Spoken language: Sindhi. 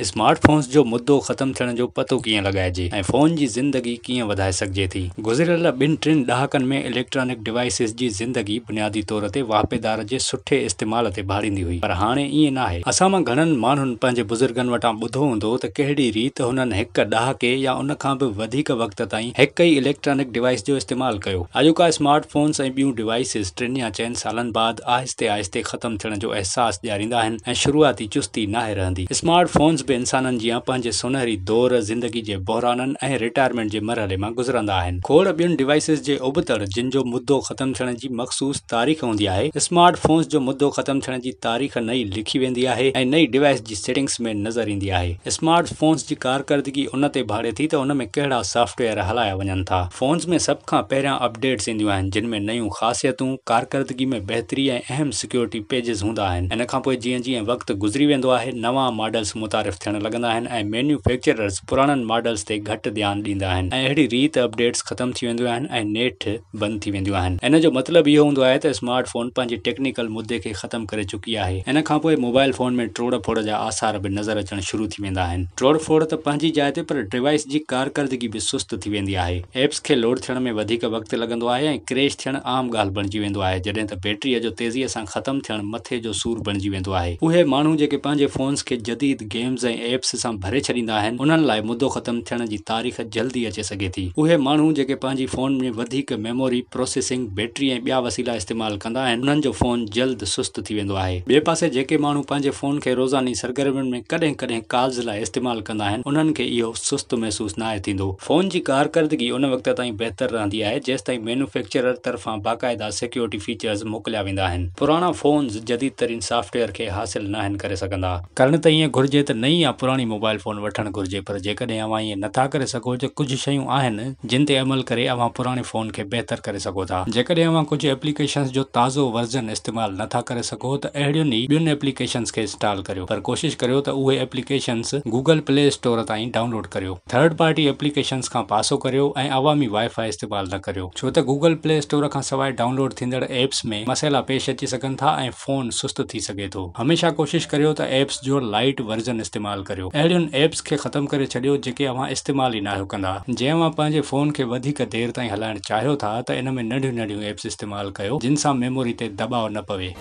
اسمارٽ فونز جو مدو ختم ٿيڻ جو پتو ڪيئن لڳائجي ۽ فون جي زندگي ڪيئن وڌائي سگهجي ٿي؟ گذريل ٻن ٽن ڏهاڪن ۾ اليڪٽرانڪ ڊوائيسز جي زندگي بنيادي طور تي واهپيدار جي سٺي استعمال تي ڀاڙيندي هئي پر هاڻي ائين ناهي. اسان مان گهڻن ماڻهن پنهنجي بزرگن وٽان ٻڌو هوندو ته ڪهڙي ريت هنن هڪ ڏهاڪي يا ان کان به وڌيڪ وقت تائين هڪ ئي اليڪٽرانڪ ڊوائيس جو استعمال ڪيو. اڄوڪا اسمارٽ فونز ۽ ٻيون ڊوائيسز ٽن يا چئن سالن بعد آهستي آهستي ختم ٿيڻ جو احساس ڏياريندا آهن ۽ شروعاتي چستي ناهي رهندي. اسمارٽ فونز به انسانن جيان پنهنجي سونهري دور، زندگي جي بحرانن ۽ رٽائرمينٽ جي مرحلي مان گذرندا آهن. کوڙ ٻين ڊوائيسز جي ابتڙ جن جو مدو ختم ٿيڻ جي مخصوص تاريخ هوندي آهي، اسمارٽ فونز جو مدو ختم ٿيڻ جي تاريخ نه ئي لکي ويندي آهي ۽ نه ئي ڊوائيس جي سيٽنگز ۾ نظر ايندي آهي. اسمارٽ فونز جي ڪارڪردگي ان تي ڀاڙي ٿي ته ان ۾ ڪهڙا سافٽ ويئر هلايا وڃن ٿا. فونز ۾ سڀ کان پهريان اپڊيٽس اينديون آهن جن ۾ نيون خاصيتون، ڪارڪردگي ۾ بهتري ۽ اهم سيڪيورٽي پيچز هوندا آهن. ان کانپوء جيئن جيئن وقت گذري ويندو آهي، نوان ماڊلز متعارف ٿيڻ لڳندا آهن ۽ مينيوفيڪچررز پراڻن ماڊلز تي گهٽ ڌيان ڏيندا آهن ۽ اهڙي ريت اپڊيٽس ختم ٿي وينديون آهن ۽ نيٺ بند ٿي وينديون آهن. ان جو مطلب اهو هوندو آهي ته اسمارٽ فون پنهنجي ٽيڪنيڪل مدي کي ختم ڪري چڪي آهي. ان کانپوء موبائل فون ۾ ٽوڙ ڦوڙ جا آثار به نظر اچڻ شروع ٿي ويندا آهن. ٽوڙ ڦوڙ ته پنهنجي جاء تي پر ڊوائيس جي ڪارڪردگي به سست ٿي ويندي آهي. ايپس کي لوڊ ٿيڻ ۾ وڌيڪ وقت لڳندو آهي ۽ ڪريش ٿيڻ عام ڳالهه بڻجي ويندو آهي جڏهن ته بيٽريء جو تيزيء سان ختم ٿيڻ مٿي جو سور بڻجي ويندو آهي. اهي ماڻهو جيڪي پنهنجي فونز کي جديد گيمز ۽ ايپس سان ڀري ڇڏيندا آهن انهن لاء مدو ختم ٿيڻ جي تاريخ جلدي اچي سگهي ٿي. اهي ماڻهو جيڪي پنهنجي فون ۾ وڌيڪ ميموري، پروسيسنگ، بيٽري ۽ ٻيا وسيلا استعمال ڪندا آهن انهن جو فون جلد سست ٿي ويندو آهي. ٻئي پاسي جيڪي ماڻهو پنهنجي فون کي روزاني سرگرمين ۾ ڪڏهن ڪڏهن ڪالز لاء استعمال ڪندا آهن انهن کي اهو سست محسوس ناهي ٿيندو. فون جي ڪارڪردگي ان وقت تائين بهتر رهندي آهي جيستائين مينوفيڪچرر طرفان باقاعده سيڪيورٽي فيچرز موڪليا ويندا آهن. پراڻا فونز جديد ترين سافٽ ويئر کي حاصل ناهن ڪري سگهندا. ڪرڻ ته ائين گهرجي ته نئين يا پراڻي موبائل فون وٺڻ گهرجي پر جيڪڏهن اوهان ائين نٿا ڪري سگهو ته ڪجهه شيون آهن جن تي عمل ڪري اوهان پراڻي فون کي بهتر ڪري سگهو ٿا. جيڪڏهن اوهان ڪجهه ايپليڪيشنز جو تازو ورزن استعمال نٿا ڪري سگهو ته اهڙين ئي ٻين ايپليڪيشنز کي انسٽال ڪريو پر ڪوشش ڪريو ته اهي ايپليڪيشنز گوگل پلي اسٽور تان ئي ڊائونلوڊ ڪريو. ٿرڊ پارٽي ايپليڪيشنز کان پاسو ڪريو ۽ عوامي وائي فائي استعمال نه ڪريو ڇو ته گوگل پلي اسٽور کان سواء ڊائونلوڊ ٿيندڙ ايپس ۾ مسئلا پيش اچي سگهن ٿا ۽ فون سست ٿي سگهي ٿو. هميشه ڪوشش ڪريو ته ايپس جو لائيٽ ورزن استعمال ڪريو. اهڙين ايپس کي ختم ڪري ڇڏيو جيڪي اوهان استعمال ئي ناهيو ڪندا. جي اوهان پنهنجي فون کي وڌيڪ دير تائين هلائڻ چاهيو ٿا ته ان ۾ ننڍيون ننڍيون ايپس استعمال ڪيو جن سان ميموري تي دٻاء نه پوي.